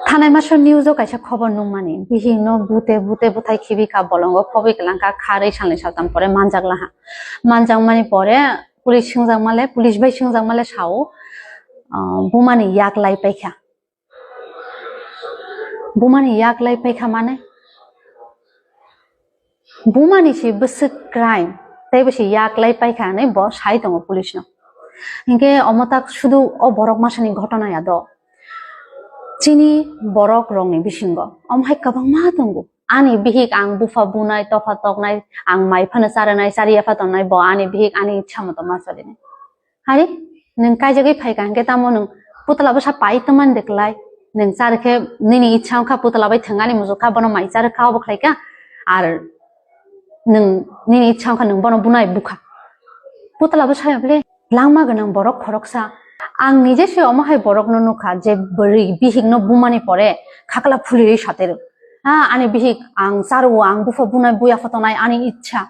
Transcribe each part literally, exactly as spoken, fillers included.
Thanai maso news o kaisa khobor nukmani, bihikno bute bute buthai khibi kha, bolongo khobwi kwlangkha, kharwi salni saltam pore manjak laha. Manjakmani pore police swngjak male, police bai swngjak male sao, ah, bumani yak lai paikha. Bumani yak lai paikha mane? Bumani se bwswk crime, tei bo se yak lai paikha hinwi bo sai tongo police no. Hinkhe omo tak sudu o borok masani ghotona ya do. Chini borok rokni bisingo omo hai kwbangma tongo. Ani bihik ang bupha bunai, topha toknai, ang mai phano charanai, chariya pha tongnai, bo ani bihik ani ichha moto ma chalinai. Hari, nwng kaijagwi phaikha hinkhe tamo nwng putla bwsa pai tongmani de kwlai? Nwng charwkhe nini ichha wngkha putla bai thwngani muchukha, bono mai charwkha obo khlaikha, ar nwng nini ichha wngkha nwng bono bunai bukha. Putla bwsa ya bole langma gwnang borok khoroksa. Ang nije se omo hai borokno nukha je bwrwi bihikno bumani pore khakla phulirwi satero. Ha, ani bihik ang charwo, ang bupha bunai buya photonai ani ichha.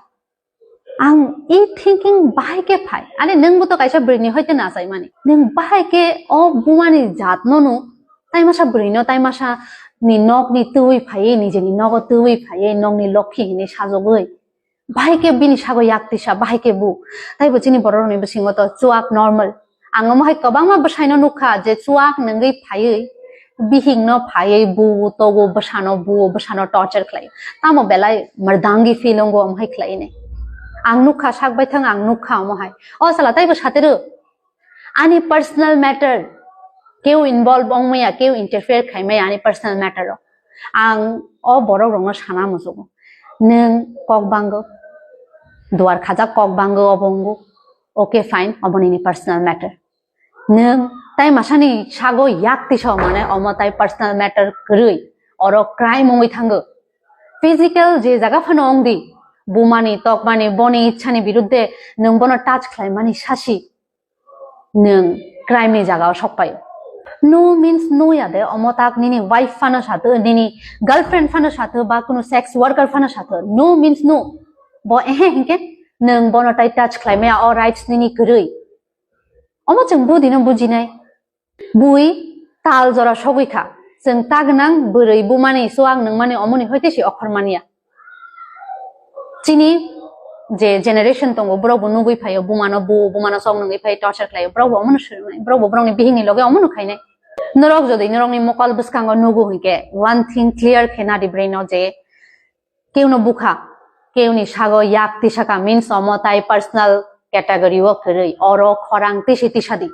Ang e thinking bahai khe phai. Ani nwngbo to kaisa bwrwini hoite nachaimani. Nwng bahai khe o bumani jatno no, tai masa bwrwino, tai masa ni nokni twiwi phaiwi, nijeni nogo twiwi phaiwi, nokni lokhi hinwi sajogwi. Bahai khe bini sago yak tisa, bahai khe bu. Taibo chini bororokni bisingo to chuak normal. Ang omo hai kwbangma bwsaino nukha je chuak nungwi phaiwi bihikno phaiwi bu togo, bwsano bu, bwsano torture khlai. Tamo belai murdangi feel wngo omo hai khlai ne. Ang nukha sak baithang, ang nukha omo hai. O sala taibo satero. Ani personal matter keu involve ongmaya, keu interfere khaimaya ani personal matter o. Ang o borok rokno sana musugo. Nwng kok bango, duar khajak kok bango obo wngo. Okay, fine, obo nini personal matter. Nwng tai masani sago yak tiso mane omo tai personal matter kwrwi. Oro crime wngwi thango. Physical je jaga phano wngdi, bumani, tokmani, boni ichhani birudde nwng bono touch khlaimani sasi. Nwng crime ni jaga o sok pai. No means no ya de, omo tak nini wife phano satho, nini girlfriend phano satho, ba kunu sex worker phano satho. No means no. Bo ehe hinkhe nwng bono tai touch khlaimaya, o rights nini kwrwi. Omo chwng budino bujinai. Bui tal jora sogwi kha. Chwng ta gwnang bwrwi bumani, chuak nungmani, omoni hoite se okhor manya. Chini je generation tongo, borok bo nugwi phaio, bumano bu, bumano chok nungwi phai, torture khlaio, borok bo omono swrwngnai, borok bo borokni bihikni loge omono khainai. Norok jodi norokni mokol bwskango nugo hinkhe, one thing clear khe nadi brain o je, keuno bukha, keuni sago yak tisaka means omo tai personal category o kwrwi, oro khorang tisi tisadi.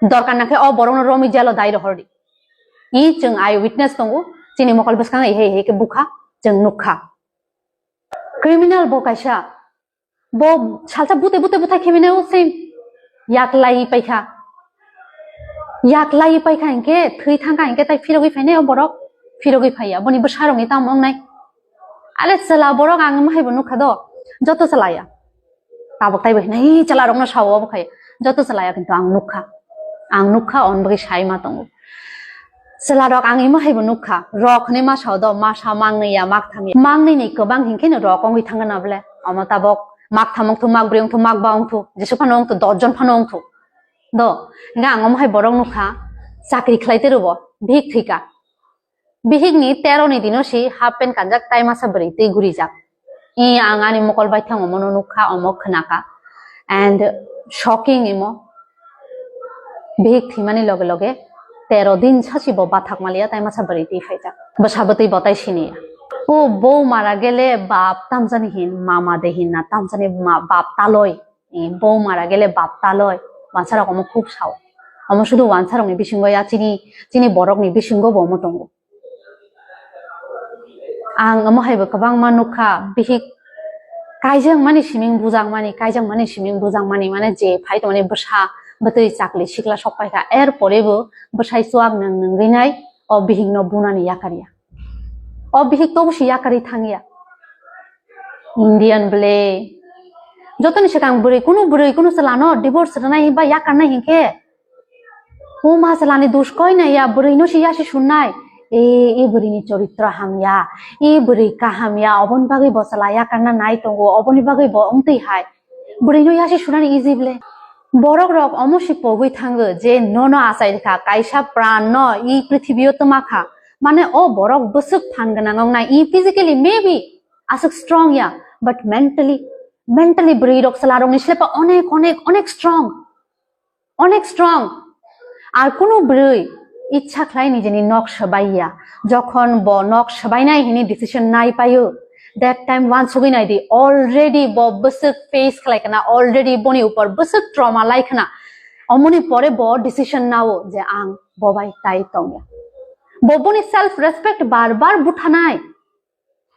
Dorkar nakhe o borokno romwi jelo dai rohordi. I chwng eye witness tongo, chini mokol bwskango ihe ihe khe bukha, chwng nukha. Criminal bo kaisa, bo salsa bute bute buthai khibinai o se yak lai paikha. Yak lai paikha hinkhe thwi thangkha hinkhe tai phirogwi phainai o borok, phirogwi phaiya, boni bwsarokni tamo wngnai. Ale chwla borok ang omo haibo nukha do, joto chwlaya. Tabuk taibo hinai chwla rokno sao obo khai. Joto chwlaya kintu ang nukha. Ang nukha, on bagwi sai ma tongo. Chwla rok ang imo haibo nukha. Rok hinui ma sao do, masa, mangnwi ya, maktham ya. Mangnwi ni kwbang hinkhe no rok wngwi thangna bole. Omo tabok maktham wngthu, makbrwi wngthu, makba wngthu, jesuk phano wngthu, dos jon phano wngthu. Do, hinkhe ang omo hai borok nukha, chakri khlai tei rwbo, bihik thwika. Bihikni tero ni dino si half pant kanjak tai masa bwrwi twi gurijak. I ang ani mokol baithang omono nukha, omo khwnakha. And shocking imo. Bihik thwimani loge loge tero din sasi bo bathak maliya tai masa bwrwi twi phaijak. Bwsa bwtwi bo tai siniya. O bou mara gele bap tamjani hin, mama de hin na tamjani ma-, bap taloi. I bou mara gele bap taloi. Wansarok omo khub sao. Omo sudu wansarokni bisingo ya chini, chini borokni bisingo bo omo tongo. Ang omo hai bo kwbangma nukha, bihik kaijak mani siming bujak mani, kaijak mani siming bujak mani, mane je phai tongmani bwsa bwtwi chakli sikla sok paikha, er pore bo bwsai chuak nang nangwi nai o bihik no bunani yakarya. O bihik to busi yakarwi thangya. Indian bwle. Jotoni swkang bwrwi, kunu bwrwi, kunu chwla no divorce rwnai hinba yakarnai hinkhe. O ma chwlani dos koi nai ya, bwrwi no se yasi sunnai. E, e bwrwi ni choritro hamya, e bwrwi kaham ya, oboni bagwi bo chwla yakarna nai tongo, oboni bagwi bo wngtwi hai. Bwrwi no yasi sunani easy bwle. Borok rok omo si pogwi thango je nono achai rikha, kaisa pran no i prithibi o twma kha. Mane o borok bwswk phan gwnang wngnai, i physically maybe aswk strong ya, but mentally, mentally bwrwi rok chwla rok ni slepa onek, onek, onek strong. Onek strong. Ar kunu bwrwi ichha khlai nijini nok swbai ya. Jokhon bo nok swbainai hini decision nai paio, that time wansugwi nai di, already bo bwswk face khlai kana, already boni upor bwswk trauma lai khna. Omoni pore bo decision nao je ang bo bai tai tongya. Bo boni self respect bar bar buthanai.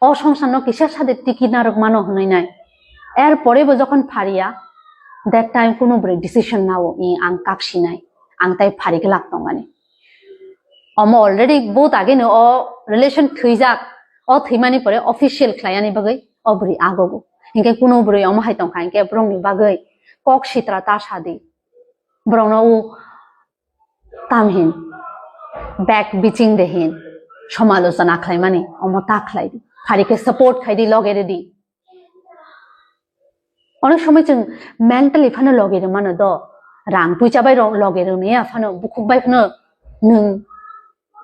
O songsar no kisa sade tiki narwk mano hwnwi nai. Er pore bo jokhon phariya, that time kunu bwrwi decision nao, i ang kak sinai, ang tai phari glak tongmani. Omo already both age no o relation thwijak, o thwimani pore official khlaiyani bagwi o bwrwi agogo. Hinkhe kunu bwrwi omo hai tongkha, hinkhe borokni bagwi kok sitra ta sadi. Borokno o tamhin back biching de hin somalochona khlaimani omo ta khlai di. Phari khe support khai di, loge re di. Onek somoi chwng mentally phano loge rw mano do. Rang puisa bai rok loge rw maya phano, bukhuk bai phano nwng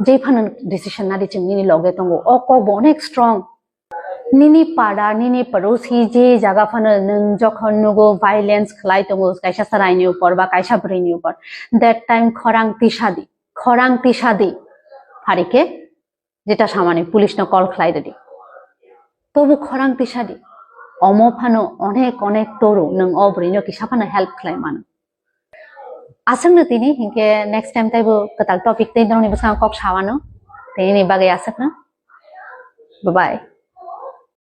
je phano decision nadi chwng nini loge tongo. O kok bo onek strong. Nini pada, nini porosi je jaga phano nwng jokhon nugo violence khlai tongo kaisa chwraini upor ba kaisa bwrwini upor, that time khorang tisa di, khorang tisa di. Phari khe jeta samani police no call khlai rwdi. Tobo khorang tisa di. Omo phano onek onek toru nwng o bwrwino kisa phano help khlai mano. Aswkno tini hinkhe next time taibo kwtal topic tei norokni bwskango kok sawano. Tini bagwi aswkno. Bye bye.